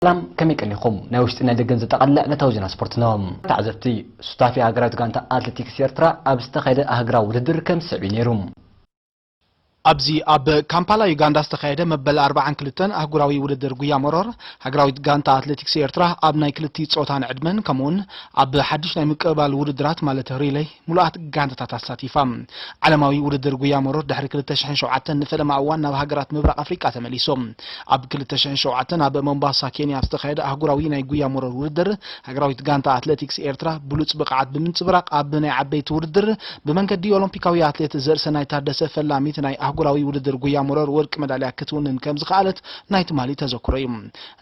ሰላም፣ ከመይ ቀኒኹም? ናይ ውሽጢ ናይ ደገን ዘጠቓልለ ዕለታዊ ዜና ስፖርት ነው። ተዓዘብቲ፣ ሱታፌ ሃገራዊት ጋንታ ኣትሌቲክስ ኤርትራ ኣብ ዝተኻየደ ኣህጉራዊ ውድድር ከም ዝስዕብ እዩ ነይሩ። ኣብዚ ኣብ ካምፓላ ዩጋንዳ ዝተኻየደ መበል ኣርባዓን ክልተን ኣህጉራዊ ውድድር ጉያ መሮር፣ ሃገራዊት ጋንታ ኣትሌቲክስ ኤርትራ ኣብ ናይ ክልቲ ጾታን ዕድመን፣ ከምኡውን ኣብ ሓድሽ ናይ ምቅብባል ውድድራት ማለት ሪለይ፣ ምሉኣት ጋንታታት ኣሳቲፋ። ዓለማዊ ውድድር ጉያ መሮር ድሕሪ ክልተ ሽሕን ሸውዓተን ንፈለማ እዋን ናብ ሃገራት ምብራቕ ኣፍሪቃ ተመሊሱ። ኣብ ክልተ ሽሕን ሸውዓተን ኣብ ሞምባሳ ኬንያ ኣብ ዝተኻየደ ኣህጉራዊ ናይ ጉያ መሮር ውድድር፣ ሃገራዊት ጋንታ ኣትሌቲክስ ኤርትራ ብሉጽ ብቕዓት ብምንጽብራቕ ኣብ ናይ ዓበይቲ ውድድር ብመንገዲ ኦሎምፒካዊ ኣትሌት ዘርእሰናይ ታደሰ ፈላሚት ናይ ኣህጉራዊ ውድድር ጉያ መሮር ወርቂ መዳልያ ክትውንን ከም ዝኸኣለት ናይ ትማሊ ተዘክሮ እዩ።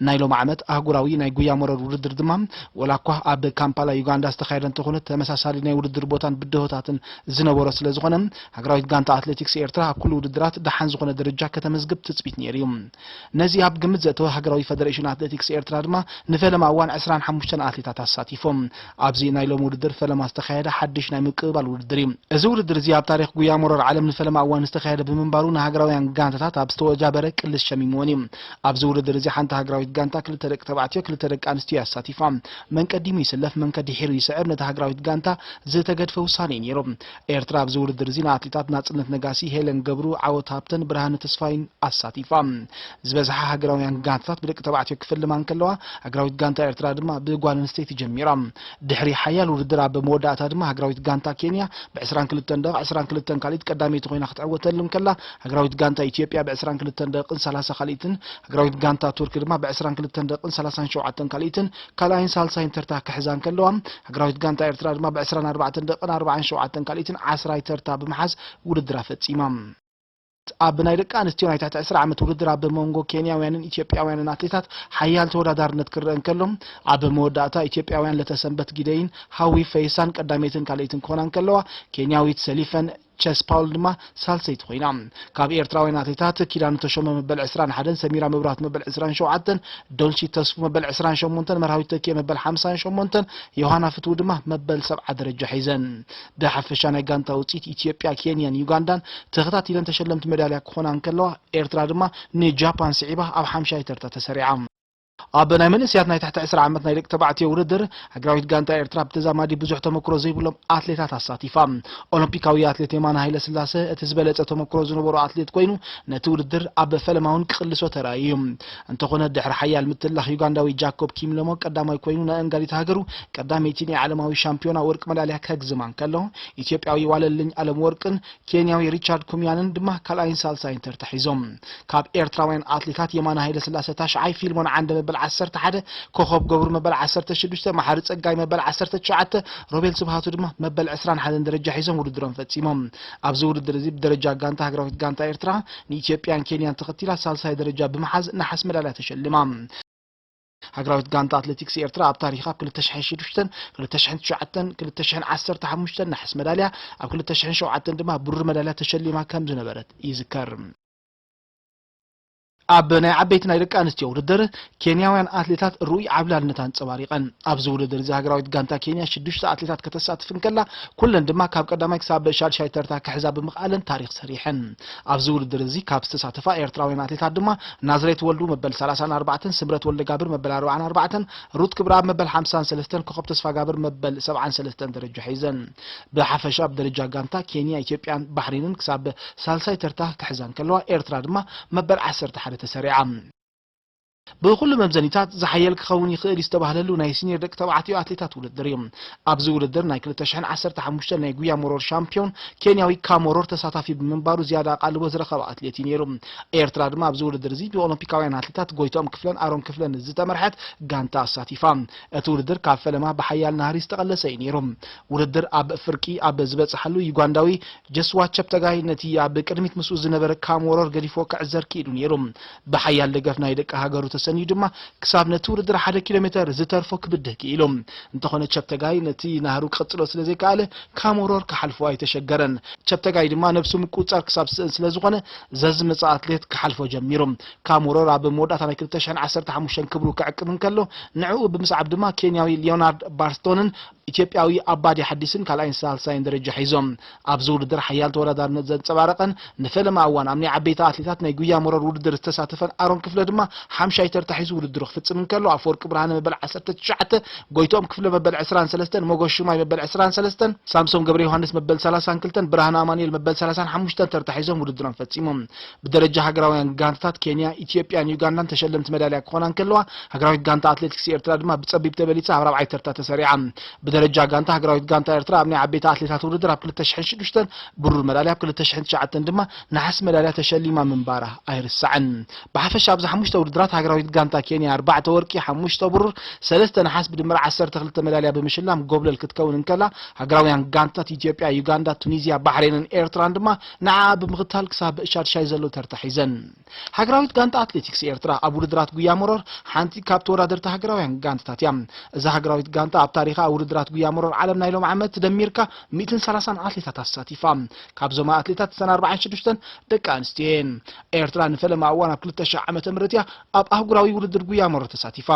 ናይ ሎም ዓመት ኣህጉራዊ ናይ ጉያ መሮር ውድድር ድማ ወላ እኳ ኣብ ካምፓላ ዩጋንዳ ዝተኻየደ እንተኾነ ተመሳሳሊ ናይ ውድድር ቦታን ብድሆታትን ዝነበሮ ስለ ዝኾነ ሃገራዊት ጋንታ ኣትሌቲክስ ኤርትራ ኣብ ኩሉ ውድድራት ደሓን ዝኾነ ደረጃ ከተመዝግብ ትጽቢት ነይሩ እዩ። ነዚ ኣብ ግምት ዘእተወ ሃገራዊ ፈደሬሽን ኣትሌቲክስ ኤርትራ ድማ ንፈለማ እዋን ዕስራን ሓሙሽተን ኣትሌታት ኣሳቲፎም። ኣብዚ ናይ ሎም ውድድር ፈለማ ዝተኻየደ ሓድሽ ናይ ምቅብባል ውድድር እዩ። እዚ ውድድር እዚ ኣብ ታሪኽ ጉያ መሮር ዓለም ንፈለማ እዋን ዝተኻየደ ብምንባሩ ንሃገራውያን ጋንታታት ኣብ ዝተወጃበረ ቅልስ ሸሚምዎን እዩ። ኣብዚ ውድድር እዚ ሓንቲ ሃገራዊት ጋንታ ክልተ ደቂ ተባዕትዮ ክልተ ደቂ ኣንስትዮ ኣሳቲፋ። መን ቀዲሙ ይስለፍ መን ከድሒሩ ይስዕብ ነታ ሃገራዊት ጋንታ ዝተገድፈ ውሳኔ እዩ ነይሩ። ኤርትራ ኣብዚ ውድድር እዚ ንኣትሌታት ናጽነት ነጋሲ፣ ሄለን ገብሩ፣ ዓወት ሃብተን ብርሃነ ተስፋይን ኣሳቲፋ። ዝበዝሓ ሃገራውያን ጋንታታት ብደቂ ተባዕትዮ ክፍልማ እንከለዋ፣ ሃገራዊት ጋንታ ኤርትራ ድማ ብጓል ኣንስተይቲ ጀሚራ። ድሕሪ ሓያል ውድድር ኣብ መወዳእታ ድማ ሃገራዊት ጋንታ ኬንያ ብ22 ደቂቕ 22 ካልኢት ቀዳመይቲ ኮይና ክትዕወተሉ እንከላ፣ ሃገራዊት ጋንታ ኢትዮጵያ ብ22 ደቂቕን 30 ካልኢትን፣ ሃገራዊት ጋንታ ቱርክ ድማ ብ22 ደቂቕን 37 ካልኢትን ካልኣይን ሳልሳይን ተርታ ክሕዛ እንከለዋ፣ ሃገራዊት ጋንታ ኤርትራ ድማ ብ24 ደቂቕን 47 ካልኢትን ዓስራይ ተርታ ብምሓዝ ውድድራ ፈጺማ። ኣብ ናይ ደቂ ኣንስትዮ ናይ ትሕቲ ዕስራ ዓመት ውድድር ኣብ መንጎ ኬንያውያንን ኢትዮጵያውያንን ኣትሌታት ሓያል ተወዳዳርነት ክረአ እንከሎ፣ ኣብ መወዳእታ ኢትዮጵያውያን ለተሰንበት ጊደይን ሃዊ ፈይሳን ቀዳመይትን ካልኣይትን ክኾና እንከለዋ፣ ኬንያዊት ሰሊፈን ቸስፓውል ድማ ሳልሰይቲ ኮይና። ካብ ኤርትራውያን ኣትሌታት ኪዳኑ ተሾመ መበል ዕስራን ሓደን፣ ሰሚራ መብራህቱ መበል ዕስራን ሸውዓተን፣ ዶልቺ ተስፉ መበል ዕስራን ሸሞንተን፣ መርሃዊት ተኪኤ መበል ሓምሳን ሸሞንተን፣ ዮሃና ፍትዉ ድማ መበል ሰብዓ ደረጃ ሒዘን። ብሓፈሻ ናይ ጋንታ ውፅኢት ኢትዮጵያ፣ ኬንያን ዩጋንዳን ተኸታቲለን ተሸለምቲ ሜዳልያ ክኾና እንከለዋ፣ ኤርትራ ድማ ንጃፓን ስዒባ ኣብ ሓምሻይ ተርታ ተሰሪዓ። ኣብ ናይ መንእሰያት ናይ ትሕቲ ዕስራ ዓመት ናይ ደቂ ተባዕትዮ ውድድር፣ ሃገራዊት ጋንታ ኤርትራ ብተዛማዲ ብዙሕ ተመክሮ ዘይብሎም ኣትሌታት ኣሳቲፋ። ኦሎምፒካዊ ኣትሌት የማነ ሃይለስላሰ እቲ ዝበለጸ ተመክሮ ዝነበሮ ኣትሌት ኮይኑ፣ ነቲ ውድድር ኣብ ፈለማ እውን ክቕልሶ ተራእዩ እዩ። እንተኾነ፣ ድሕሪ ሓያል ምትላኽ ዩጋንዳዊ ጃኮብ ኪምሎሞ ቀዳማይ ኮይኑ፣ ንኣንጋዲት ሃገሩ ቀዳመይቲ ናይ ዓለማዊ ሻምፒዮና ወርቂ መዳልያ ከግዝማ እንከሎ፣ ኢትዮጵያዊ ዋለልኝ ኣለምወርቅን ኬንያዊ ሪቻርድ ኩምያንን ድማ ካልኣይን ሳልሳይን ተርታ ሒዞም። ካብ ኤርትራውያን ኣትሌታት የማነ ሃይለስላሰ ታሽዓይ፣ ፊልሞን ዓንደ መበል ዓሰርተ ሓደ፣ ኮኸብ ገብሩ መበል ዓሰርተ ሽዱሽተ፣ መሓሪ ጸጋይ መበል ዓሰርተ ትሽዓተ፣ ሮቤል ስብሃቱ ድማ መበል ዕስራን ሓደን ደረጃ ሒዞም ውድድሮም ፈጺሞም። ኣብዚ ውድድር እዚ ብደረጃ ጋንታ ሃገራዊት ጋንታ ኤርትራ ንኢትዮጵያን ኬንያን ተኸቲላ ሳልሳይ ደረጃ ብምሓዝ ነሓስ መዳልያ ተሸሊማ። ሃገራዊት ጋንታ ኣትሌቲክስ ኤርትራ ኣብ ታሪኻ ኣብ ክልተ ሽሕን ሽዱሽተን፣ ክልተ ሽሕን ትሽዓተን፣ ክልተ ሽሕን ዓሰርተ ሓሙሽተን ነሓስ መዳልያ፣ ኣብ ክልተ ሽሕን ሸውዓተን ድማ ብሩር መዳልያ ተሸሊማ ከም ዝነበረት ይዝከር። ኣብ ናይ ዓበይቲ ናይ ደቂ ኣንስትዮ ውድድር ኬንያውያን ኣትሌታት ርኡይ ዓብላልነት ኣንጸባሪቐን። ኣብዚ ውድድር እዚ ሃገራዊት ጋንታ ኬንያ ሽዱሽተ ኣትሌታት ከተሳትፍ እንከላ፣ ኩለን ድማ ካብ ቀዳማይ ክሳብ ሻድሻይ ተርታ ክሕዛ ብምኽኣለን ታሪኽ ሰሪሐን። ኣብዚ ውድድር እዚ ካብ ዝተሳተፋ ኤርትራውያን ኣትሌታት ድማ ናዝሬት ወልዱ መበል ሰላሳን ኣርባዕተን፣ ስምረት ወልደጋብር መበል ኣርባዓን ኣርባዕተን፣ ሩት ክብረኣብ መበል ሓምሳን ሰለስተን፣ ኮኸብ ተስፋጋብር መበል ሰብዓን ሰለስተን ደረጃ ሒዘን። ብሓፈሻ ብደረጃ ጋንታ ኬንያ፣ ኢትዮጵያን ባሕሬንን ክሳብ ሳልሳይ ተርታ ክሕዛ እንከለዋ፣ ኤርትራ ድማ መበል ዓሰርተ ሓደ ተሰሪዓ። ብኹሉ መምዘኒታት ዝሓየል ክኸውን ይኽእል እዩ ዝተባህለሉ ናይ ሲኒየር ደቂ ተባዕትዮ ኣትሌታት ውድድር እዩ። ኣብዚ ውድድር ናይ ክልተ ሽሕን ዓሰርተ ሓሙሽተን ናይ ጉያ ሞሮር ሻምፒዮን ኬንያዊ ካሞሮር ተሳታፊ ብምንባሩ ዝያዳ ኣቓልቦ ዝረኸበ ኣትሌት እዩ ነይሩ። ኤርትራ ድማ ኣብዚ ውድድር እዚ ብኦሎምፒካውያን ኣትሌታት ጎይትኦም ክፍለን ኣሮን ክፍለን ዝተመርሐት ጋንታ ኣሳቲፋ። እቲ ውድድር ካብ ፈለማ ብሓያል ናህሪ ዝተቐለሰ እዩ ነይሩ። ውድድር ኣብ ፍርቂ ኣብ ዝበጽሓሉ፣ ዩጋንዳዊ ጀስዋ ቸፕተጋይ ነቲ ኣብ ቅድሚት ምስኡ ዝነበረ ካሞሮር ገዲፎ ክዕዘር ክኢሉ ነይሩ። ብሓያል ደገፍ ናይ ደቂ ሃገሩ ተሰንዩ ድማ ክሳብ ነቲ ውድድር ሓደ ኪሎ ሜተር ዝተርፎ ክብድህ ክኢሉ። እንተኾነ ቸፕተጋይ ነቲ ናህሩ ክቕጽሎ ስለ ዘይከኣለ፣ ካሞሮር ክሓልፎ ኣይተሸገረን። ቸፕተጋይ ድማ ነብሱ ምቁጽጻር ክሳብ ዝስእን ስለ ዝኾነ፣ ዘዝመጸ ኣትሌት ክሓልፎ ጀሚሩ። ካሞሮር ኣብ መወዳእታ ናይ ክልተ ሽሕን ዓሰርተ ሓሙሽተን ክብሩ ክዕቅብ እንከሎ፣ ንዕኡ ብምስዓብ ድማ ኬንያዊ ሊዮናርድ ባርቶንን ኢትዮጵያዊ ኣባዲ ሓዲስን ካልኣይን ሳልሳይን ደረጃ ሒዞም። ኣብዚ ውድድር ሓያል ተወዳዳርነት ዘንጸባረቐን ንፈለማ እዋን ኣብ ናይ ዓበይቲ ኣትሌታት ናይ ጉያ መሮር ውድድር ዝተሳተፈን ኣሮን ክፍለ ድማ ሓምሻይ ተርታ ሒዙ ውድድሩ ክፍጽም እንከሎ፣ ኣፈወርቂ ብርሃነ መበል ዓሰርተ ትሽዓተ፣ ጎይትኦም ክፍለ መበል ዕስራን ሰለስተን፣ ሞጎስ ሽማይ መበል ዕስራን ሰለስተን፣ ሳምሶም ገብረ ዮሃንስ መበል ሰላሳን ክልተን፣ ብርሃነ ኣማኑኤል መበል ሰላሳን ሓሙሽተን ተርታ ሒዞም ውድድሮም ፈጺሞም። ብደረጃ ሃገራውያን ጋንታታት ኬንያ፣ ኢትዮጵያን ዩጋንዳን ተሸለምቲ መዳልያ ክኾና እንከለዋ፣ ሃገራዊት ጋንታ ኣትሌቲክስ ኤርትራ ድማ ብጸቢብ ተበሊጻ ኣብ ራብዓይ ተርታ ተሰሪዓ። ብደረጃ ጋንታ፣ ሃገራዊት ጋንታ ኤርትራ ኣብ ናይ ዓበይቲ ኣትሌታት ውድድር ኣብ ክልተ ሽሕን ሽዱሽተን ብሩር መዳልያ፣ ኣብ ክልተ ሽሕን ትሽዓተን ድማ ነሓስ መዳልያ ተሸሊማ ምንባራ ኣይርሳዕን። ብሓፈሻ ኣብዚ ሓሙሽተ ውድድራት ሃገራዊት ጋንታ ኬንያ ኣርባዕተ ወርቂ፣ ሓሙሽተ ብሩር፣ ሰለስተ ነሓስ ብድምር ዓሰርተ ክልተ መዳልያ ብምሽላም ጎብለል ክትከውን እንከላ፣ ሃገራውያን ጋንታት ኢትዮጵያ፣ ዩጋንዳ፣ ቱኒዝያ፣ ባሕሬንን ኤርትራን ድማ ንዓኣ ብምኽታል ክሳብ ሻድሻይ ዘሎ ተርታ ሒዘን። ሃገራዊት ጋንታ ኣትሌቲክስ ኤርትራ ኣብ ውድድራት ጉያ መሮር ሓንቲ ካብ ተወዳደርቲ ሃገራውያን ጋንታታት እያ። እዛ ሃገራዊት ጋንታ ኣብ ታሪኻ ኣብ ውድድራት ጉያ መሮር ዓለም ናይ ሎም ዓመት ደሚርካ ሚእትን ሰላሳን ኣትሌታት ኣሳቲፋ። ካብዞም ኣትሌታት እተን ኣርባዓን ሽዱሽተን ደቂ ኣንስትዮ እየን። ኤርትራ ንፈለማ እዋን ኣብ ክልተ ሽሕ ዓመተ ምህረት እያ ኣብ ኣህጉራዊ ውድድር ጉያ መሮር ተሳቲፋ።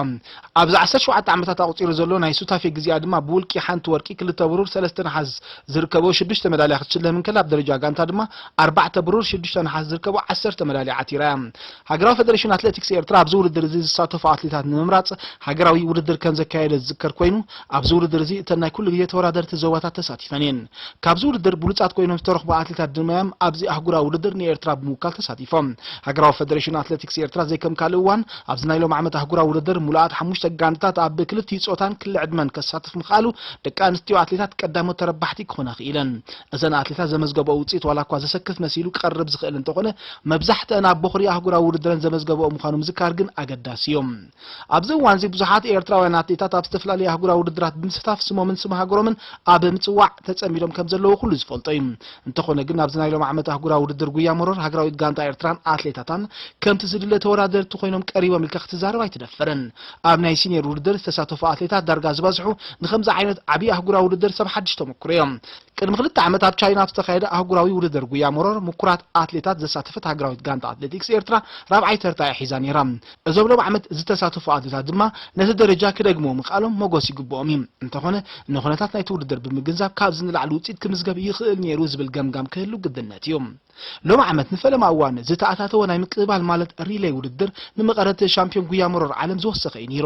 ኣብዚ ዓሰርተ ሸውዓተ ዓመታት ኣቑጺሩ ዘሎ ናይ ሱታፌ ግዜኣ ድማ ብውልቂ ሓንቲ ወርቂ፣ ክልተ ብሩር፣ ሰለስተ ነሓስ ዝርከቦ ሽዱሽተ መዳልያ ክትሽለም እንከላ፣ ኣብ ደረጃ ጋንታ ድማ ኣርባዕተ ብሩር፣ ሽዱሽተ ነሓስ ዝርከቦ ዓሰርተ መዳልያ ዓቲራ እያ። ሃገራዊ ፈደሬሽን ኣትሌቲክስ ኤርትራ ኣብዚ ውድድር እዚ ዝሳተፉ ኣትሌታት ንምምራጽ ሃገራዊ ውድድር ከም ዘካየደ ዝዝከር ኮይኑ፣ ኣብዚ ውድድር እዚ እተን ናይ ኩሉ ግዜ ተወዳደርቲ ዞባታት ተሳቲፈን እየን። ካብዚ ውድድር ብሉጻት ኮይኖም ዝተረኽቡ ኣትሌታት ድማ እዮም ኣብዚ ኣህጉራዊ ውድድር ንኤርትራ ብምውካል ተሳቲፎም። ሃገራዊ ፈደሬሽን ኣትሌቲክስ ኤርትራ ዘይከም ካልእ እዋን ኣብዚ ናይ ሎም ዓመት ኣህጉራዊ ውድድር ምሉኣት ሓሙሽተ ጋንታት ኣብ ክልቲኡ ጾታን ክሊ ዕድመን ከሳትፍ ምኽኣሉ ደቂ ኣንስትዮ ኣትሌታት ቀዳሞት ተረባሕቲ ክኾና ክኢለን። እዘን ኣትሌታት ዘመዝገብኦ ውጽኢት ዋላ እኳ ዘሰክፍ መሲሉ ክቐርብ ዝኽእል እንተኾነ፣ መብዛሕትአን ኣብ ቦኽሪ ኣህጉራዊ ውድድረን ዘመዝገብኦ ምዃኑ ምዝካር ግን ኣገዳሲ እዩ። ኣብዚ እዋን እዚ ብዙሓት ኤርትራውያን ኣትሌታት ኣብ ዝተፈላለዩ ኣህጉራዊ ውድድራት ብምስታፍ ስሞምን ስም ሃገሮምን ኣብ ምጽዋዕ ተጸሚዶም ከም ዘለዉ ኩሉ ዝፈልጦ እዩ። እንተኾነ ግን ኣብዚ ናይ ሎም ዓመት ኣህጉራዊ ውድድር ጉያ መሮር ሃገራዊት ጋንታ ኤርትራን ኣትሌታታን ከምቲ ዝድለ ተወዳደርቲ ኮይኖም ቀሪቦም ኢልካ ክትዛረብ ኣይትደፍርን። ኣብ ናይ ሲኒየር ውድድር ዝተሳተፉ ኣትሌታት ዳርጋ ዝበዝሑ ንከምዚ ዓይነት ዓብዪ ኣህጉራዊ ውድድር ሰብ ሓድሽ ተመክሮ እዮም። ቅድሚ ክልተ ዓመት ኣብ ቻይና ኣብ ዝተኻየደ ኣህጉራዊ ውድድር ጉያ መሮር ምኩራት ኣትሌታት ዘሳተፈት ሃገራዊት ጋንታ ኣትሌቲክስ ኤርትራ ራብዓይ ተርታ እያ ሒዛ ነይራ። እዞም ሎም ዓመት ዝተሳተፉ ኣትሌታት ድማ ነቲ ደረጃ ክደግምዎ ምኽኣሎም ሞጎስ ይግብኦም እዩ። እንተኾነ ንኹነታት ናይቲ ውድድር ብምግንዛብ ካብዚ ንላዕሊ ውፅኢት ክምዝገብ ይኽእል ነይሩ ዝብል ገምጋም ክህሉ ግድነት እዩ። ሎም ዓመት ንፈለማ እዋን ዝተኣታተወ ናይ ምቅብባል ማለት ሪሌይ ውድድር ንመቐረት ሻምፒዮን ጉያ መሮር ዓለም ዝወሰኸ እዩ ነይሩ።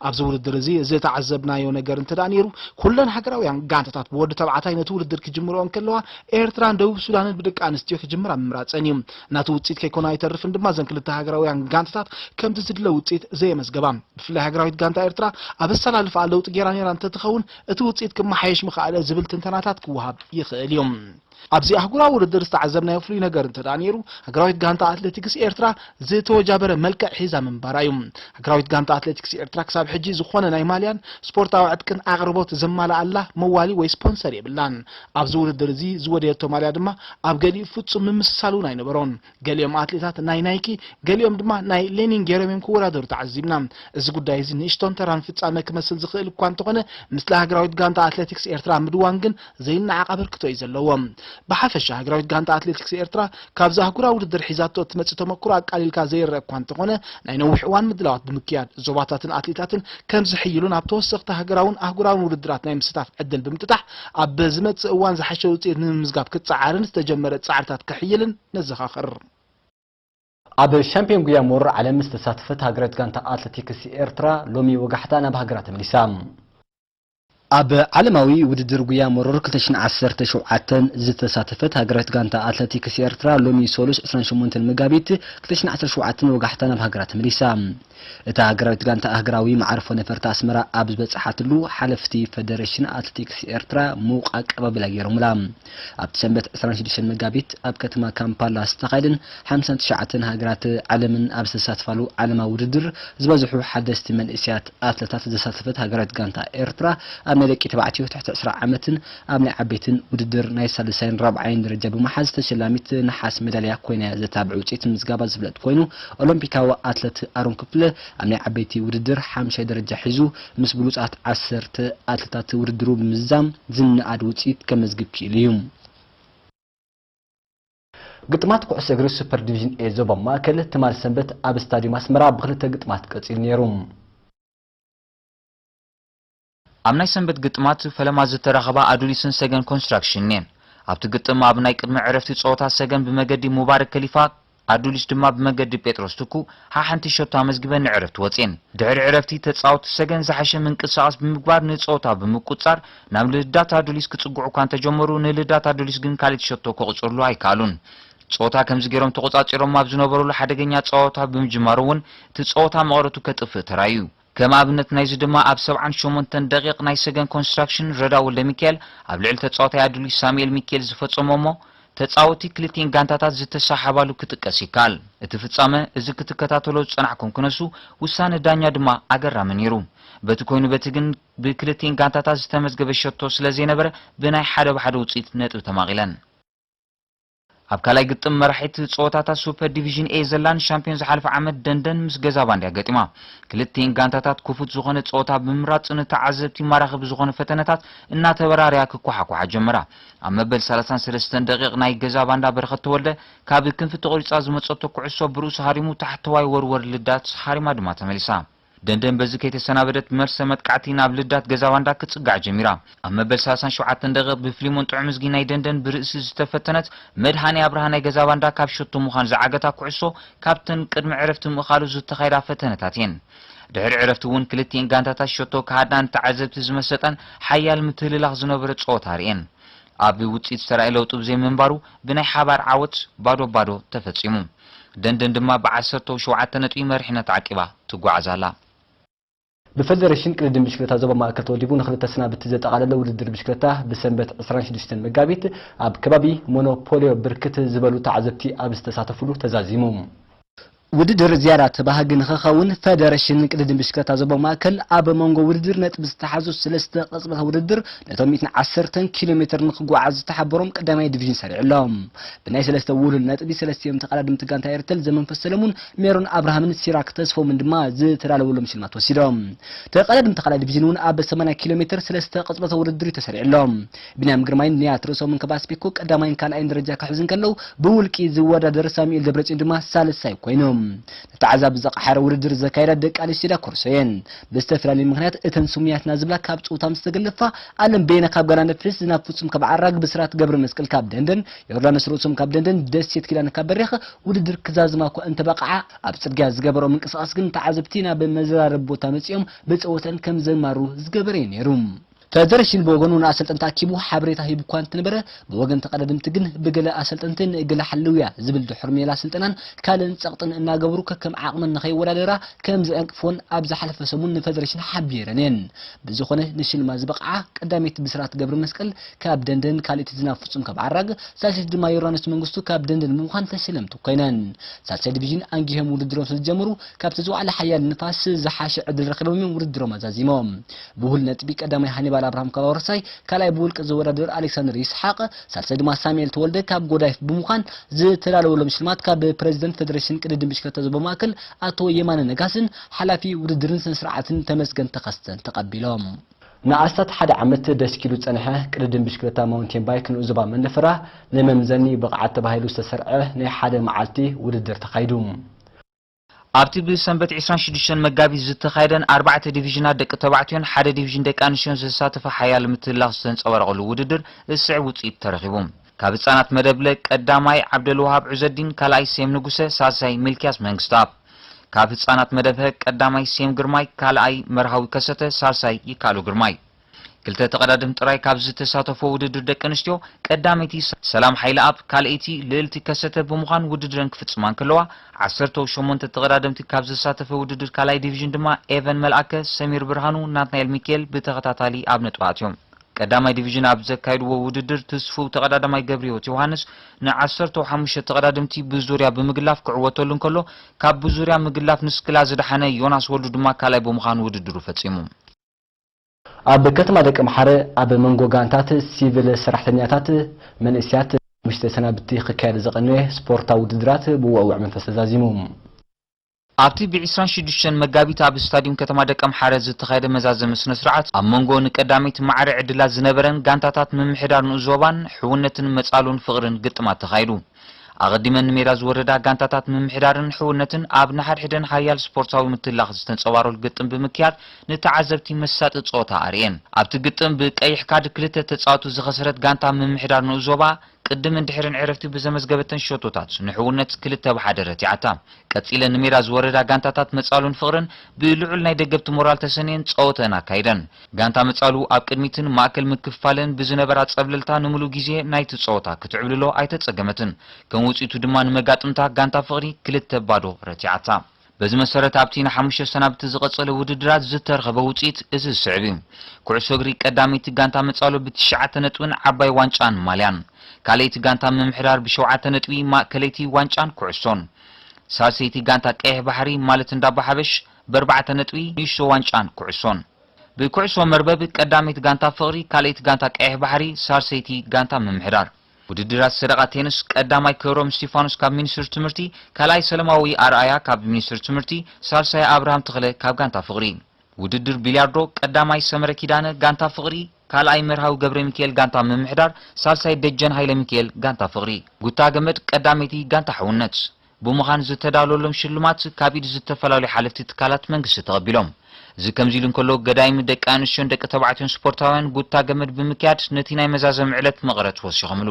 ኣብዚ ውድድር እዚ ዝተዓዘብናዮ ነገር እንተ ደኣ ነይሩ፣ ኩለን ሃገራውያን ጋንታታት ብወዲ ተባዕታይ ነቲ ውድድር ክጅምርኦ እንከለዋ፣ ኤርትራን ደቡብ ሱዳንን ብደቂ ኣንስትዮ ክጅምራ ምምራጸን እዩ። ናቲ ውጽኢት ከይኮነ ኣይተርፍን ድማ እዘን ክልተ ሃገራውያን ጋንታታት ከምቲ ዝድለ ውጽኢት ዘየመዝገባ። ብፍላይ ሃገራዊት ጋንታ ኤርትራ ኣብ ኣሰላልፋኣ ለውጢ ገይራ ነይራ እንተትኸውን፣ እቲ ውጽኢት ክመሓየሽ ምኽኣለ ዝብል ትንተናታት ክወሃብ ይኽእል እዩ። ኣብዚ ኣህጉራዊ ውድድር ዝተዓዘብናዮ ፍሉይ ነገር እንተ ደኣ ነይሩ፣ ሃገራዊት ጋንታ ኣትሌቲክስ ኤርትራ ዝተወጃበረ መልክዕ ሒዛ ምንባራ እዩ። ሃገራዊት ጋንታ ኣትሌቲክስ ኤርትራ ክሳብ ሕጂ ዝኾነ ናይ ማልያን ስፖርታዊ ዕጥቅን ኣቕርቦት ዘማልኣላ መዋሊ ወይ ስፖንሰር የብላን። ኣብዚ ውድድር እዚ ዝወደየቶ ማልያ ድማ ኣብ ገሊኡ ፍጹም ምምስሳል እውን ኣይነበሮን። ገሊኦም ኣትሌታት ናይ ናይኪ፣ ገሊኦም ድማ ናይ ሌኒን ገይሮም እዮም ክወዳደሩ ተዓዚብና። እዚ ጉዳይ እዚ ንእሽቶን ተራን ፍጻመ ክመስል ዝኽእል እኳ እንተኾነ፣ ምስላ ሃገራዊት ጋንታ ኣትሌቲክስ ኤርትራ ምድዋን ግን ዘይነዓቕ ኣበርክቶ እዩ ዘለዎ። ብሓፈሻ ሃገራዊት ጋንታ ኣትሌቲክስ ኤርትራ ካብዚ ኣህጉራዊ ውድድር ሒዛቶ እትመጽእ ተመክሮ ኣቃሊልካ ዘይረአ እኳ እንተኾነ፣ ናይ ነዊሕ እዋን ምድላዋት ብምክያድ ዞባታትን ኣትሌታትን ከም ዝሕይሉን ኣብ ተወሰኽቲ ሃገራውን ኣህጉራውን ውድድራት ናይ ምስታፍ ዕድል ብምጥጣሕ ኣብ ዝመጽእ እዋን ዝሓሸ ውጽኢት ንምምዝጋብ ክጸዓርን ዝተጀመረ ጻዕርታት ከሕይልን ነዘኻኽር። ኣብ ሻምፒዮን ጉያ መሮር ዓለም ዝተሳተፈት ሃገራዊት ጋንታ ኣትሌቲክስ ኤርትራ ሎሚ ወጋሕታ ናብ ሃገራ ተመሊሳ። ኣብ ዓለማዊ ውድድር ጉያ መሮር ክልተ ሽሕን ዓሰርተ ሸውዓተን ዝተሳተፈት ሃገራዊት ጋንታ ኣትሌቲክስ ኤርትራ ሎሚ ሰሉስ ዕስራን ሸሞንተን መጋቢት ክልተ ሽሕን ዓሰርተ ሸውዓተን ወጋሕታ ናብ ሃገራ ተመሊሳ። እታ ሃገራዊት ጋንታ ኣህግራዊ መዓርፎ ነፈርቲ ኣስመራ ኣብ ዝበጽሓትሉ፣ ሓለፍቲ ፈደረሽን ኣትሌቲክስ ኤርትራ ምዉቕ ኣቀባብላ ገይሮምላ። ኣብቲ ሰንበት ዕስራን ሽዱሽተን መጋቢት ኣብ ከተማ ካምፓላ ዝተኻየደን ሓምሳን ትሽዓተን ሃገራት ዓለምን ኣብ ዝተሳተፋሉ ዓለማዊ ውድድር ዝበዝሑ ሓደስቲ መንእሰያት ኣትለታት ዘሳተፈት ሃገራዊት ጋንታ ኤርትራ፣ ኣብ ናይ ደቂ ተባዕትዮ ትሕቲ ዕስራ ዓመትን ኣብ ናይ ዓበይትን ውድድር ናይ ሳልሳይን ራብዓይን ደረጃ ብምሓዝ ተሸላሚት ነሓስ ሜዳልያ ኮይና እያ ዘተባብዕ ውፅኢት ምምዝጋባ ዝፍለጥ ኮይኑ፣ ኦሎምፒካዊ ኣትለት ኣሮን ክፍለ ኣብ ናይ ዓበይቲ ውድድር ሓምሻይ ደረጃ ሒዙ ምስ ብሉፃት ዓሰርተ ኣትለታት ውድድሩ ብምዝዛም ዝነኣድ ውፅኢት ከመዝግብ ክኢሉ እዩ። ግጥማት ኩዕሶ እግሪ ሱፐር ዲቪዥን ኤ ዞባ ማእከል ትማል ሰንበት ኣብ ስታዲየም ኣስመራ ብክልተ ግጥማት ቀጺሉ ነይሩ። ኣብ ናይ ሰንበት ግጥማት ፈለማ ዝተራኸባ ኣዱሊስን ሰገን ኮንስትራክሽንን እየን። ኣብቲ ግጥም ኣብ ናይ ቅድሚ ዕረፍቲ ጸወታ ሰገን ብመገዲ ሙባረክ ከሊፋ፣ ኣዱሊስ ድማ ብመገዲ ጴጥሮስ ትኩ ሓሓንቲ ሸቶ ኣመዝጊበን ንዕረፍቲ ወጽየን። ድሕሪ ዕረፍቲ ተጻወትቲ ሰገን ዝሓሸ ምንቅስቓስ ብምግባር ንጸወታ ብምቁጻር ናብ ልዳት ኣዱሊስ ክጽግዑ እኳ እንተጀመሩ፣ ንልዳት ኣዱሊስ ግን ካልኣይቲ ሸቶ ከቑጽርሉ ኣይከኣሉን። ጸወታ ከምዚ ገይሮም ተቖጻጺሮም ኣብ ዝነበሩሉ ሓደገኛ ጸወታ ብምጅማሩ እውን እቲ ጸወታ መቐረቱ ከጥፍእ ተራእዩ። ከም ኣብነት ናይዚ ድማ ኣብ ሰብዓን ሸሞንተን ደቂቕ ናይ ሰገን ኮንስትራክሽን ረዳ ወልደሚካኤል ኣብ ልዕሊ ተጻዋታይ ኣዱሊስ ሳሙኤል ሚካኤል ዝፈጸሞ እሞ ተጻወቲ ክልቲኤን ጋንታታት ዝተሰሓሓባሉ ክጥቀስ ይከኣል። እቲ ፍጻመ እዚ ክትከታተሎ ዝጸናሕኩም ክነሱ ውሳነ ዳኛ ድማ ኣገራሚ ነይሩ። በቲ ኮይኑ በቲ ግን ብክልቲኤን ጋንታታት ዝተመዝገበ ሸቶ ስለ ዘይነበረ ብናይ ሓደ ብሓደ ውጽኢት ነጥቢ ተማቒለን። ኣብ ካልኣይ ግጥም መራሒት ጸወታታት ሱፐር ዲቪዥን ኤ ዘላን ሻምፒዮን ዝሓለፈ ዓመት ደንደን ምስ ገዛ ባንድያ ገጢማ። ክልቲኤን ጋንታታት ክፉት ዝኾነ ጸወታ ብምምራጽ ንተዓዘብቲ ማራኺ ብዝኾነ ፈተነታት እናተበራረያ ክኳሓኳሓ ጀመራ። ኣብ መበል ሰላሳን ሰለስተን ደቂቕ ናይ ገዛ ባንዳ በረኸት ተወልደ ካብ ክንፊ ተቖሪጻ ዝመጸቶ ኩዕሶ ብርእሱ ሃሪሙ ታሕተዋይ ወርወር ልዳት ሃሪማ ድማ ተመሊሳ። ደንደን በዚ ከይተሰናበደት መርሰ መጥቃዕቲ ናብ ልዳት ገዛ ባንዳ ክትጽጋዕ ጀሚራ። ኣብ መበል ሰላሳን ሸውዓተን ደቂቕ ብፍሊሞን ጥዑምዝጊ ናይ ደንደን ብርእሲ ዝተፈተነት መድሃኔ ኣብርሃ ናይ ገዛ ባንዳ ካብ ሸቶ ምዃን ዝዓገታ ኩዕሶ ካብተን ቅድሚ ዕረፍቲ ምእኻሉ ዝተኻየዳ ፈተነታት እየን። ድሕሪ ዕረፍቲ እውን ክልቲኤን ጋንታታት ሸቶ ክሃድና ንተዓዘብቲ ዝመሰጠን ሓያል ምትህልላኽ ዝነበረ ጸወታ ኣርእየን። ኣብ ውጽኢት ዝተራእየ ለውጢ ብዘይምንባሩ ብናይ ሓባር ዓወት ባዶ ባዶ ተፈጺሙ። ደንደን ድማ ብዓሰርተው ሸውዓተ ነጥቢ መሪሕነት ዓቂባ ትጓዓዝ ኣላ። ብፈደረሽን ቅድድም ብሽክለታ ዞባ ማእከል ተወዲቡ ንኽልተ ሰናብቲ ዘጠቓለለ ውድድር ብሽክለታ ብሰንበት ዕስራን ሽዱሽተን መጋቢት ኣብ ከባቢ ሞኖፖልዮ ብርክት ዝበሉ ተዓዘብቲ ኣብ ዝተሳተፍሉ ተዛዚሙ። ውድድር ዝያዳ ተባሃጊ ንኽኸውን ፈደረሽን ቅድድም ብሽክለታ ዞባ ማእከል ኣብ መንጎ ውድድር ነጥቢ ዝተሓዙ ሰለስተ ቅጽበታት ውድድር ነቶም ሚእትን ዓሰርተን ኪሎ ሜትር ንኽጓዓዙ ዝተሓበሮም ቀዳማይ ዲቪዥን ሰሪዑሎም። ብናይ ሰለስተ ውህሉል ነጥቢ ሰለስቲኦም ተቐዳደምቲ ጋንታ ኤርተል ዘመንፈስ ሰለሙን፣ ሜሮን ኣብርሃምን ሲራክ ተስፎምን ድማ ዝተዳለወሎም ሽልማት ወሲዶም። ተቐዳደምቲ ካልኣይ ዲቪዥን እውን ኣብ ሰማንያ ኪሎ ሜትር ሰለስተ ቅጽበታዊ ውድድር እዩ ተሰሪዑሎም። ቢንያም ግርማይን ንያት ርእሶምን ከባስቤኮ ቀዳማይን ካልኣይን ደረጃ ክሕዙ እንከለዉ፣ ብውልቂ ዝወዳደር ሳሙኤል ደብረጽዮን ድማ ሳልሳይ ኮይኑ። ንተዓዛቢ ዘቕሓረ ውድድር ዘካየዳ ደቂ ኣንስትዮ ዳኮርሶ እየን። ብዝተፈላለየ ምኽንያት እተን ስሙያትና ዝብላ ካብ ጸወታ ምስ ተገለፋ፣ ኣለም በየነ ካብ ጋና ነፍስ፣ ዝናብ ፍጹም ካብ ዓራግ፣ ብስራት ገብረ መስቀል ካብ ደንደን፣ ዮርዳኖስ ርእሶም ካብ ደንደን፣ ደሴት ኪዳነ ካብ በሪኽ ውድድር ክዛዝማ እኳ እንተበቕዓ፣ ኣብ ጽርግያ ዝገበሮ ምንቅስቓስ ግን ተዓዘብቲ ናብ መዘራረቢ ቦታ መጺኦም ብጸወተን ከም ዘማሩ ዝገበረ እዩ ነይሩ። ፈደረሽን ብወገኑ ንኣሰልጠንቲ ኣኪቡ ሓበሬታ ሂቡ እኳ እንተነበረ፣ ብወገን ተቐዳደምቲ ግን ብገለ ኣሰልጠንቲ ንእገለ ሓልውያ ዝብል ድሑር ሜላ ስልጠናን ካልእን ጸቕጥን እናገበሩ ከከም ዓቕመን ንኸይወዳደራ ከም ዘዕንቅፎን ኣብ ዝሓለፈ ሰሙን ንፈደረሽን ሓቢረን እየን። ብዝኾነ ንሽልማት ዝበቕዓ ቀዳመይቲ ብስራት ገብረ መስቀል ካብ ደንደን፣ ካልኣይቲ ዝናብ ፍጹም ካብ ዓራግ፣ ሳልሰይቲ ድማ ዮርዳኖስ መንግስቱ ካብ ደንደን ብምዃን ተሸለምቲ ኮይነን። ሳልሳይ ዲቪዥን ኣንጊሆም ውድድሮም ስለ ዝጀመሩ፣ ካብቲ ዝወዓለ ሓያል ንፋስ ዝሓሸ ዕድል ረኺቦም እዮም ውድድሮም ኣዛዚሞም። ብውህሉል ነጥቢ ቀዳማይ ሃኒባል ኣብርሃም ካብ ኣውረሳይ፣ ካልኣይ ብውልቂ ዝወዳደር ኣሌክሳንደር ይስሓቕ፣ ሳልሳይ ድማ ሳሙኤል ተወልደ ካብ ጎዳይፍ ብምዃን ዝተዳለወሎም ሽልማት ካብ ፕሬዚደንት ፌደሬሽን ቅድድም ብሽክለታ ዞባ ማእከል ኣቶ የማነ ነጋስን ሓላፊ ውድድርን ስነ ስርዓትን ተመስገን ተኸስተን ተቐቢሎም። ንኣስታት ሓደ ዓመት ደስኪሉ ዝጸንሐ ቅድድም ብሽክለታ ማውንቴን ባይክ ንኡዞባ መንደፈራ ንመምዘኒ ብቕዓት ተባሂሉ ዝተሰርዐ ናይ ሓደ መዓልቲ ውድድር ተኻይዱ። ኣብቲ ብሰንበት ዕስራን ሽዱሽተን መጋቢት ዝተኻየደን ኣርባዕተ ዲቪዥናት ደቂ ተባዕትዮን ሓደ ዲቪዥን ደቂ ኣንስትዮን ዘሳተፈ ሓያል ምትህልላኽ ዝተንጸባረቐሉ ውድድር እስዕ ውጽኢት ተረኺቡ። ካብ ህጻናት መደብ ለ ቀዳማይ ዓብደልውሃብ ዑዘዲን፣ ካልኣይ ሴም ንጉሰ፣ ሳልሳይ ሚልክያስ መንግስተኣብ። ካብ ህጻናት መደብ ሀ ቀዳማይ ሴም ግርማይ፣ ካልኣይ መርሃዊ ከሰተ፣ ሳልሳይ ይካሉ ግርማይ። ክልተ ተቐዳደምቲ ጥራይ ካብ ዝተሳተፎ ውድድር ደቂ ኣንስትዮ፣ ቀዳመይቲ ሰላም ሓይለኣብ፣ ካልኣይቲ ልእልቲ ከሰተ ብምዃን ውድድረን ክፍጽማ እንከለዋ፣ ዓሰርተ ሸሞንተ ተቐዳደምቲ ካብ ዝተሳተፈ ውድድር ካልኣይ ዲቪዥን ድማ ኤቨን መልኣከ፣ ሰሚር ብርሃኑ፣ ናትናኤል ሚካኤል ብተኸታታሊ ኣብ ነጥቢ ኣትዮም። ቀዳማይ ዲቪዥን ኣብ ዘካየድዎ ውድድር ትስፉው ተቐዳዳማይ ገብረህይወት ዮሃንስ ንዓሰርተ ሓሙሽተ ተቐዳደምቲ ብዙርያ ብምግላፍ ክዕወተሉ እንከሎ፣ ካብ ብዙርያ ምግላፍ ንስክላ ዝደሓነ ዮናስ ወልዱ ድማ ካልኣይ ብምዃን ውድድሩ ፈጺሙ። ኣብ ከተማ ደቀምሓረ ኣብ መንጎ ጋንታት ሲቪል ሰራሕተኛታት መንእስያት ምሽተ ሰናብቲ ክካየድ ዝቐነየ ስፖርታዊ ውድድራት ብውዕውዕ መንፈስ ተዛዚሙ። ኣብቲ ብ ዕስራን ሽዱሽተን መጋቢት ኣብ ስታድዩም ከተማ ደቀምሓረ ዝተኻየደ መዛዘሚ ስነ ስርዓት፣ ኣብ መንጎ ንቀዳመይቲ ማዕረ ዕድላት ዝነበረን ጋንታታት ምምሕዳር ንኡስ ዞባን ሕውነትን መጻሉን ፍቕርን ግጥማት ተኻይዱ። ኣቐዲመን ንሜዳ ዝወረዳ ጋንታታት ምምሕዳርን ሕውነትን ኣብ ንሓድሕደን ሓያል ስፖርታዊ ምትላኽ ዝተንጸባረሉ ግጥም ብምክያድ ንተዓዘብቲ መሳጢ ጸወታ ኣርእየን። ኣብቲ ግጥም ብቀይሕ ካርድ ክልተ ተጻወቱ ዝኸሰረት ጋንታ ምምሕዳር ንኡስ ዞባ ቅድምን ድሕርን ዕረፍቲ ብዘመዝገበተን ሸቶታት ንሕውነት ክልተ ብ ሓደ ረቲዓታ። ቀጺለን ንሜዳ ዝወረዳ ጋንታታት መጻሉን ፍቕርን ብልዑል ናይ ደገፍቲ ሞራል ተሰንየን ጸወተን ኣካይደን። ጋንታ መጻሉ ኣብ ቅድሚትን ማእከል ምክፍፋልን ብዝነበራ ጸብለልታ ንምሉእ ግዜ ናይቲ ጸወታ ክትዕብልሎ ኣይተጸገመትን። ከም ውጽኢቱ ድማ ንመጋጥምታ ጋንታ ፍቕሪ ክልተ ብ ባዶ ረቲዓታ። በዚ መሰረት ኣብቲ ንሓሙሽተ ሰናብቲ ዝቐጸለ ውድድራት ዝተረኸበ ውጽኢት እዚ ዝስዕብ እዩ። ኩዕሶ እግሪ ቀዳመይቲ ጋንታ መጻሉ ብትሽዓተ ነጥብን ዓባይ ዋንጫን ማልያን፣ ካልኣይቲ ጋንታ ምምሕዳር ብሸውዓተ ነጥቢ ማእከለይቲ ዋንጫን ኩዕሶን፣ ሳልሰይቲ ጋንታ ቀይሕ ባሕሪ ማለት እንዳባ ሓበሽ ብኣርባዕተ ነጥቢ ንእሽቶ ዋንጫን ኩዕሶን። ብኩዕሶ መርበብ ቀዳመይቲ ጋንታ ፍቕሪ፣ ካልኣይቲ ጋንታ ቀይሕ ባሕሪ፣ ሳልሰይቲ ጋንታ ምምሕዳር። ውድድራት ሰደቓ ቴንስ ቀዳማይ ክብሮም እስቲፋኖስ ካብ ሚኒስትሪ ትምህርቲ፣ ካልኣይ ሰለማዊ ኣርኣያ ካብ ሚኒስትሪ ትምህርቲ፣ ሳልሳይ ኣብርሃም ተኽለ ካብ ጋንታ ፍቕሪ። ውድድር ቢልያርዶ ቀዳማይ ሰመረ ኪዳነ ጋንታ ፍቕሪ፣ ካልኣይ መርሃዊ ገብረ ሚካኤል ጋንታ ምምሕዳር፣ ሳልሳይ ደጀን ሃይለ ሚካኤል ጋንታ ፍቕሪ። ጉታ ገመድ ቀዳመይቲ ጋንታ ሕውነት ብምዃን ዝተዳለወሎም ሽልማት ካብ ኢድ ዝተፈላለዩ ሓለፍቲ ትካላት መንግስቲ ተቐቢሎም። እዚ ከምዚ ኢሉ እንከሎ፣ ገዳይም ደቂ ኣንስትዮን ደቂ ተባዕትዮን ስፖርታውያን ጉታ ገመድ ብምክያድ ነቲ ናይ መዛዘሚ ዕለት መቐረት ወሲኾምሉ።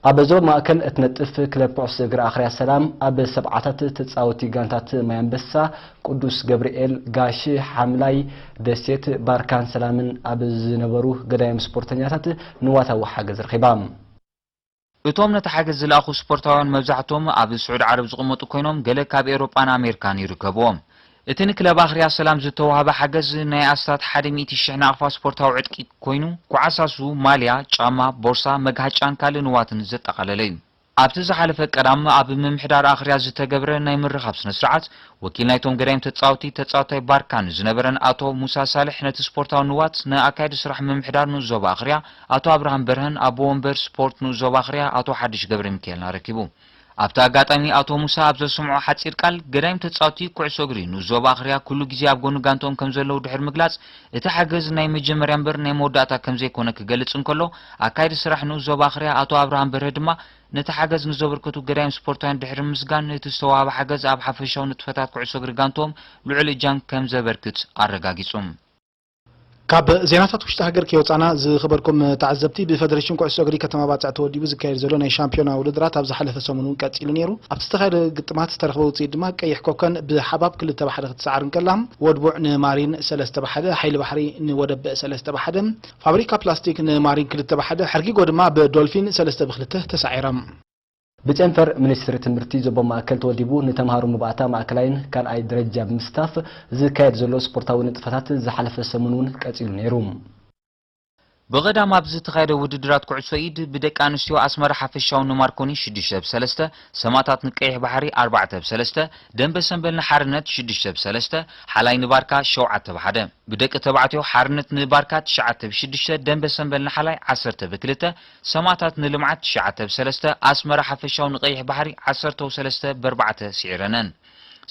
ኣብ ዞባ ማእከል እትነጥፍ ክለብ ኩዕሶ እግሪ ኣኽርያ ሰላም ኣብ ሰብዓታት ተጻወቲ ጋንታት ማይ ኣንበሳ፣ ቅዱስ ገብርኤል፣ ጋሽ፣ ሓምላይ፣ ደሴት፣ ባርካን ሰላምን ኣብ ዝነበሩ ገዳይም ስፖርተኛታት ንዋታዊ ሓገዝ ረኺባ። እቶም ነቲ ሓገዝ ዝለኣኹ ስፖርታውያን መብዛሕትኦም ኣብ ስዑዲ ዓረብ ዝቕመጡ ኮይኖም፣ ገለ ካብ ኤውሮጳን ኣሜሪካን ይርከብዎም። እቲ ንክለብ ኣኽርያ ሰላም ዝተዋህበ ሓገዝ ናይ ኣስታት ሓደ ሚእቲ ሽሕ ናቕፋ ስፖርታዊ ዕጥቂ ኮይኑ፣ ኳዕሳሱ፣ ማልያ፣ ጫማ፣ ቦርሳ፣ መግሃጫን ካልእ ንዋትን ዘጠቓለለ እዩ። ኣብቲ ዝሓለፈ ቀዳም ኣብ ምምሕዳር ኣኽርያ ዝተገብረ ናይ ምርኻብ ስነ ስርዓት፣ ወኪል ናይቶም ገዳይም ተጻወቲ ተጻዋታይ ባርካን ዝነበረን ኣቶ ሙሳ ሳልሕ ነቲ ስፖርታዊ ንዋት ንኣካየዲ ስራሕ ምምሕዳር ንኡስ ዞባ ኣኽርያ ኣቶ ኣብርሃም በርሀን ኣቦ ወንበር ስፖርት ንኡስ ዞባ ኣኽርያ ኣቶ ሓድሽ ገብረ ሚካኤልን ኣረኪቡ። ኣብቲ ኣጋጣሚ ኣቶ ሙሳ ኣብ ዘስምዖ ሓጺር ቃል፣ ገዳይም ተጻወቲ ኩዕሶ እግሪ ንኡስ ዞባ ኣኽርያ ኩሉ ግዜ ኣብ ጎኒ ጋንትኦም ከም ዘለዉ ድሕሪ ምግላጽ፣ እቲ ሓገዝ ናይ መጀመርያ እምበር ናይ መወዳእታ ከም ዘይኮነ ክገልጽ እንከሎ፣ ኣካየዲ ስራሕ ንኡስ ዞባ ኣኽርያ ኣቶ ኣብርሃም በርሀ ድማ ነቲ ሓገዝ ንዘበርከቱ ገዳይም ስፖርታውያን ድሕሪ ምስጋን፣ እቲ ዝተዋህበ ሓገዝ ኣብ ሓፈሻዊ ንጥፈታት ኩዕሶ እግሪ ጋንትኦም ልዑል እጃም ከም ዘበርክት ኣረጋጊጹ። ካብ ዜናታት ውሽጢ ሃገር ከይወጻና፣ ዝኸበርኩም ተዓዘብቲ፣ ብፈደሬሽን ኩዕሶ እግሪ ከተማ ባጽዕ ተወዲቡ ዝካየድ ዘሎ ናይ ሻምፒዮና ውድድራት ኣብ ዝሓለፈ ሰሙን እውን ቀጺሉ ነይሩ። ኣብቲ ዝተኻየደ ግጥማት ዝተረኽበ ውጽኢት ድማ ቀይሕ ኮከን ብሓባብ ክልተ ብ ሓደ ክትሰዓር እንከላ፣ ወድቡዕ ንማሪን ሰለስተ ብ ሓደ፣ ሓይሊ ባሕሪ ንወደብ ሰለስተ ብ ሓደ፣ ፋብሪካ ፕላስቲክ ንማሪን ክልተ ብ ሓደ፣ ሕርጊጎ ድማ ብዶልፊን ሰለስተ ብ ክልተ ተሳዒሮም። ብጨንፈር ሚኒስትሪ ትምህርቲ ዞባ ማእከል ተወዲቡ ንተምሃሮ መባእታ ማእከላይን ካልኣይ ደረጃ ብምስታፍ ዝካየድ ዘሎ ስፖርታዊ ንጥፈታት ዝሓለፈ ሰሙን እውን ቀጺሉ ነይሩ። ብቐዳም ኣብ ዝተኻየደ ውድድራት ኩዕሶ ኢድ ብደቂ ኣንስትዮ ኣስመራ ሓፈሻዊ ንማርኮኒ ሽዱሽተ ብ ሰለስተ፣ ሰማእታት ንቀይሕ ባሕሪ ኣርባዕተ ብ ሰለስተ፣ ደንበ ሰንበል ንሓርነት ሽዱሽተ ብ ሰለስተ፣ ሓላይ ንባርካ ሸውዓተ ብ ሓደ። ብደቂ ተባዕትዮ ሓርነት ንባርካ ትሽዓተ ብ ሽዱሽተ፣ ደንበ ሰንበል ንሓላይ ዓሰርተ ብ ክልተ፣ ሰማእታት ንልምዓት ትሽዓተ ብ ሰለስተ፣ ኣስመራ ሓፈሻዊ ንቀይሕ ባሕሪ ዓሰርተ ብ ሰለስተ ብ ኣርባዕተ ስዒረነን።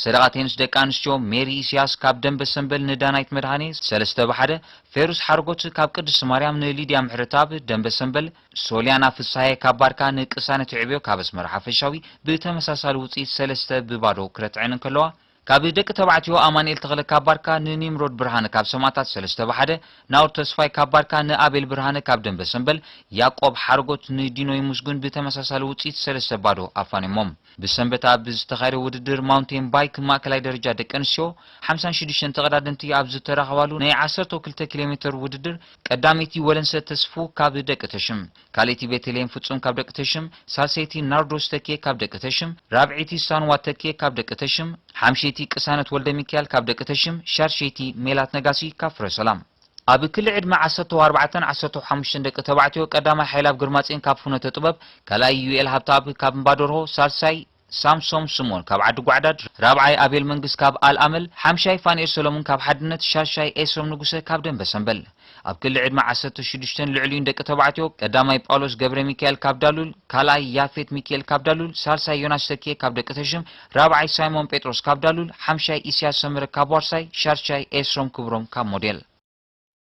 ሰደቓ ቴንስ ደቂ ኣንስትዮ ሜሪ ኢስያስ ካብ ደንበ ሰንበል ንዳናይት መድሃኔ ሰለስተ ብ ሓደ፣ ፌሩስ ሓርጎት ካብ ቅድስቲ ማርያም ንሊድያ ምሕረተኣብ ደንበ ሰንበል፣ ሶልያና ፍስሃየ ካብ ባርካ ንቅሳነት ዕብዮ ካብ ኣስመራ ሓፈሻዊ ብተመሳሳሊ ውጽኢት ሰለስተ ብ ባዶ ክረትዐን እንከለዋ፣ ካብ ደቂ ተባዕትዮ ኣማኑኤል ተኽለ ካብ ባርካ ንኒምሮድ ብርሃነ ካብ ሰማእታት ሰለስተ ብ ሓደ፣ ናኦድ ተስፋይ ካብ ባርካ ንኣቤል ብርሃነ ካብ ደንበ ሰንበል፣ ያቆብ ሓርጎት ንዲኖ ይሙስጉን ብተመሳሳሊ ውጽኢት ሰለስተ ብ ባዶ ኣፋንዮሞም። ብሰንበት ኣብ ዝተኻየደ ውድድር ማውንቴን ባይክ ማእከላይ ደረጃ ደቂ ኣንስትዮ፣ ሓምሳን ሽዱሽተን ተቐዳደምቲ ኣብ ዝተረኸባሉ ናይ ዓሰርተ ክልተ ኪሎ ሜትር ውድድር፣ ቀዳመይቲ ወለንሰ ተስፉ ካብ ደቂ ተሽም፣ ካልኣይቲ ቤተልሔም ፍጹም ካብ ደቂ ተሽም፣ ሳልሰይቲ ናርዶስ ተኬ ካብ ደቂ ተሽም፣ ራብዐይቲ ሳንዋ ተኬ ካብ ደቂ ተሽም፣ ሓምሸይቲ ቅሳነት ወልደ ሚካኤል ካብ ደቂ ተሽም፣ ሻድሸይቲ ሜላት ነጋሲ ካብ ፍረ ሰላም። ኣብ ክሊ ዕድመ ዓሰርተ ኣርባዕተን ዓሰርተ ሓሙሽተን ደቂ ተባዕትዮ፣ ቀዳማይ ሓይላብ ግርማጽዮን ካብ ፍኖተ ጥበብ፣ ካልኣይ ዩኤል ሃብተኣብ ካብ እምባደርሆ፣ ሳልሳይ ሳምሶም ስምኦን ካብ ዓዲ ጓዕዳድ፣ ራብዓይ ኣቤል መንግስ ካብ ኣልኣመል፣ ሓምሻይ ፋንኤል ሰሎሙን ካብ ሓድነት፣ ሻሻይ ኤስሮም ንጉሰ ካብ ደንበ ሰንበል። ኣብ ክሊ ዕድመ ዓሰርተ ሽዱሽተን ልዕሊኡን ደቂ ተባዕትዮ፣ ቀዳማይ ጳውሎስ ገብረ ሚካኤል ካብ ዳሉል፣ ካልኣይ ያፌት ሚካኤል ካብ ዳሉል፣ ሳልሳይ ዮናስ ተኪኤ ካብ ደቂ ተሽም፣ ራብዓይ ሳይሞን ጴጥሮስ ካብ ዳሉል፣ ሓምሻይ ኢስያስ ሰመረ ካብ ዋርሳይ፣ ሻድሻይ ኤስሮም ክብሮም ካብ ሞዴል።